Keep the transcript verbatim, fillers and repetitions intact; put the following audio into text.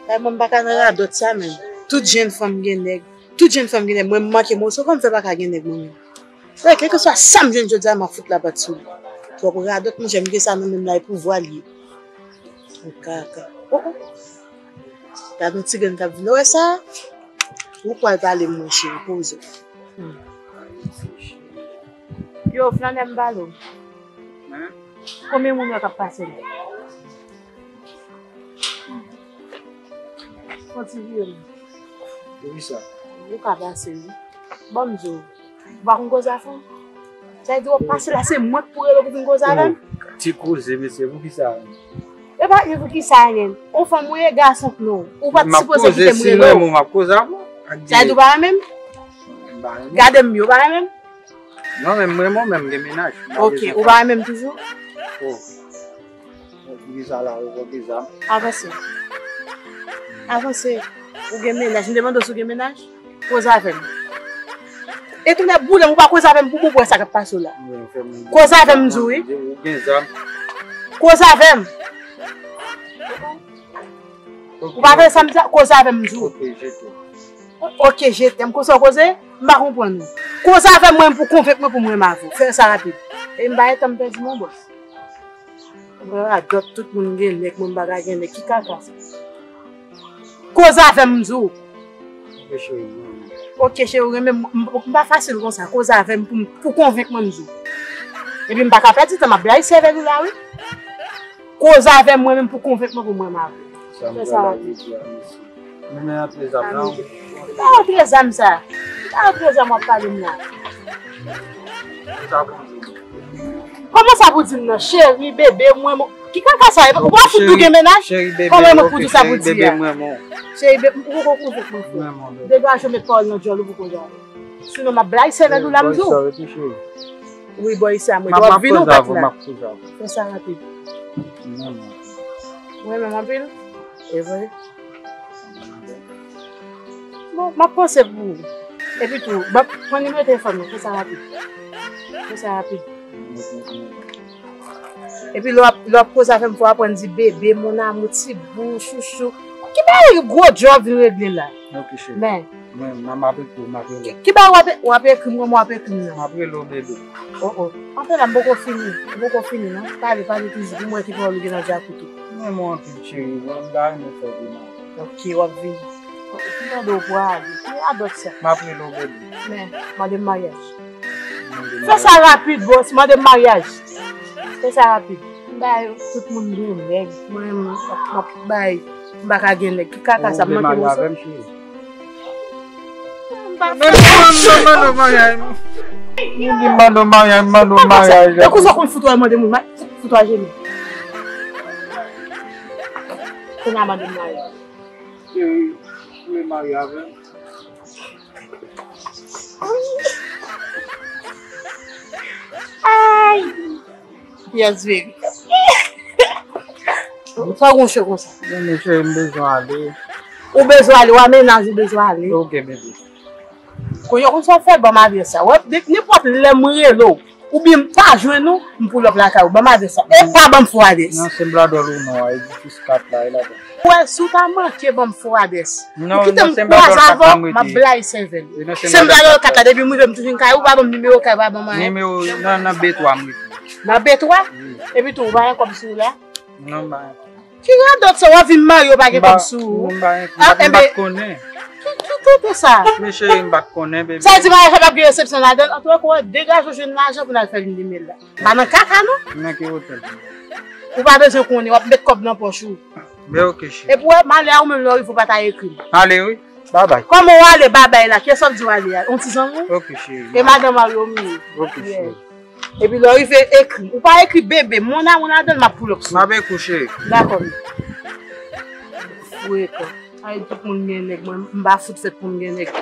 Ay, mwen m pa ka nan radòt sa menm. Tout jèn fanm gen nèg. Tout jèn fanm gen nèg. Mwen m manke moso, kòman m fè pa ka gen nèg mwen menm? Wè, kèlkeswa sa m jwenn jodi a, m ap fout lapat sou li. Twòp radòt, monchè, m gen sa nan men m la, e pouvwa l ye. Kaka. Oh, oh. Gad yon ti grenn k ap vin. Ou wè sa? Ou pral pale m, mwen, cheri, poze w. Hmm. Yo, flannè, m pale w. Konbyen moun wè k ap pase la? Fon ti vire m. Poukisa? Ou ka pase, wi. Ban m di w. Ou pa konn koze avè m? Sa vle di w ap pase la, se mwen k pou rele w pou vin koze avè m? Oh, ti koze, mesye, poukisa? E pa gen poukisa, anyen. Ou fanm ou ye, gason k non. Ou pa t sipoze kite m rele w. M ap koze, si m renmen w, m ap koze avè w. Sa vle di w pa renmen m? M pa renmen w. Gade m byen, ou pa renmen m? Non, men m renmen w, men m gen mennaj. Ok, ou pa renmen m toujou? Oh. Poukisa la, ou pote zam? Avanse. Avanse. Ou gen mennaj. M te mande w si w gen mennaj? Koze avè m. E tounen boule m, ou pa koze avè m pou mwen, pou wè sa k ap pase w la. Koze avè m, m di w, wi. Ou gen zam. Koze avè m. Ou pa tande sa m di a? Koze avè m, m di w. Ok, je t'aime. Ok, je t'aime. Konsa w koze? M pa konprann ou. Koze avè m, mwen, pou konvenk mwen pou m renmen avè w. Fè sa rapid. E m pa gen tan m pèdi, mon bòs. Radòt, tout moun gen nèg, mwen m pa ka gen nèg. Ki kaka sa? Koze avè m, m di w. Ok, cheri, mwen. Ok, cheri, ou renmen m, m, m pa fasil konsa. Koze avè m pou, pou konvenk mwen, m di w. Epi m pa ka pèdi tan, m ap blayi sèvèl ou la, wi. Koze avè m, mwen menm, pou konvenk mwen pou mwen renmen avè w. Sa m pral la, jodi a, mesye. Nou men antre zam nan. Pa antre zam sa. Pa antre zam w ap pale m la. Sa pou di. Kòman sa pou di m nan? Cheri, bebe, mwen, mwen. Ki kaka sa? Ou pa fout tou gen mennaj? Kòman mwen pou di sa pou di a? Cheri, bebe, ou poko konvenk mwen, frè. Degaje w, met pawòl nan djòl ou pou koze avè m. Sinon, m ap blayi sèvèl ou la, m di w. Wi, bò isi a, mwen. W ap vin ou pa t la? Fè sa rapid. Ou renmen m anpil? E vre? Bon, m ap panse pou ou. Epi tou, ban, pran nimewo telefòn mwen, fè sa rapid. Fè sa rapid. Epi lè w ap, lè w ap koze avè m, fò w aprann di bebe, mon amour, ti bou, chouchou. Ki bagay gwo djòb vin regle la? Ok, cheri. Men. Mwen, m ap ekri w, m ap rele w. Ki bagay w ap, w ap ekri m, kòman w ap ekri m nan? M ap rele w, bebe. Oh, oh. Anfen la, m poko fini. M poko fini, non. Pale, pale toujou. Pou m wè ki pawòl ou gen nan djakout ou. Mwen, mwen anpil, cheri. Mwen, m ta renmen fè demen. Ok, w ap vini. Ki mande w pou ale? Ki radòt sa? M ap rele w, bebe. Men, mande m maryaj. Fè sa rapid, bòs. Mande m maryaj. Fè sa rapid. M ba yo, tout moun gen nèg. Mwen, m ap, m ap bay. M pa ka gen nèg. Ki kaka sa? M manke moso. Ou vle marye avè m, cheri? M pa fè. Mande w maryaj, m mande w maryaj, m mande w maryaj. Tankou sa w konn fout wè mande moun, fout wè jene. Kounye a mande m maryaj. Cheri, ou vle marye avè m? Ay! Yes, baby. Sa w gon cho konsa? Bon, mesye, m bezwen ale. Ou bezwen ale, w a mennaj, ou bezwen ale. Ok, bebe. Kounye a, konn sa w fè, ban m adrès sa. Wè, de, nenpòt lè m rele w, oubyen m pa jwenn ou, m pull up lakay ou. Ban m adrès sa. E pa ban m fo adrès. Nan Senbladòl ou non, a edifis kat la, e ladan. Wè, si w ta manke ban m fo adrès. Ou kite m kwaze avè w, m ap blayi sèvèl. Senbladòl kat la, depi m rive m tou vin kay ou, pa ban m nimewo kay, pa ban m anyen. Nimewo, nan, nan B twa m rete. Nan B twa? Wi. Epi tou, ou pa gen kòb sou ou la? Non, m pa gen kòb. Ki radòt sa, w ap vin marye, w pa gen kòb sou ou? M pa gen, m pa t konnen. Ki, ki tete sa? Men cheri, m pa t konnen, bebe. Sa vle di maryaj la p ap gen resepsyon ladan l? Antouka, w degaje w jwenn lajan pou n al fè lin de myèl la. M pa nan kaka, non. Nan ki otèl? Ou pa bezwen konnen, w ap met kòb nan pòch ou. Men ok, cheri. Epi w wè, m ale a, ou menm lè w rive, ou pa ta ekri m. Ale, wi. Babay. Kòman w ale, babay la? Kiyès w ap di w ale a? Yon ti zanmi w? Ok, cheri. E madan mari w m ye. Ok, cheri. Epi lè w rive, ekri. Ou pa ekri bebe, mon amour ladan l, m ap pull up sou ou. M ap ekri w, cheri. Dakò, baby. Frekan. Ay, tout moun gen nèg, mwen, m pa fout fèt pou m gen nèg.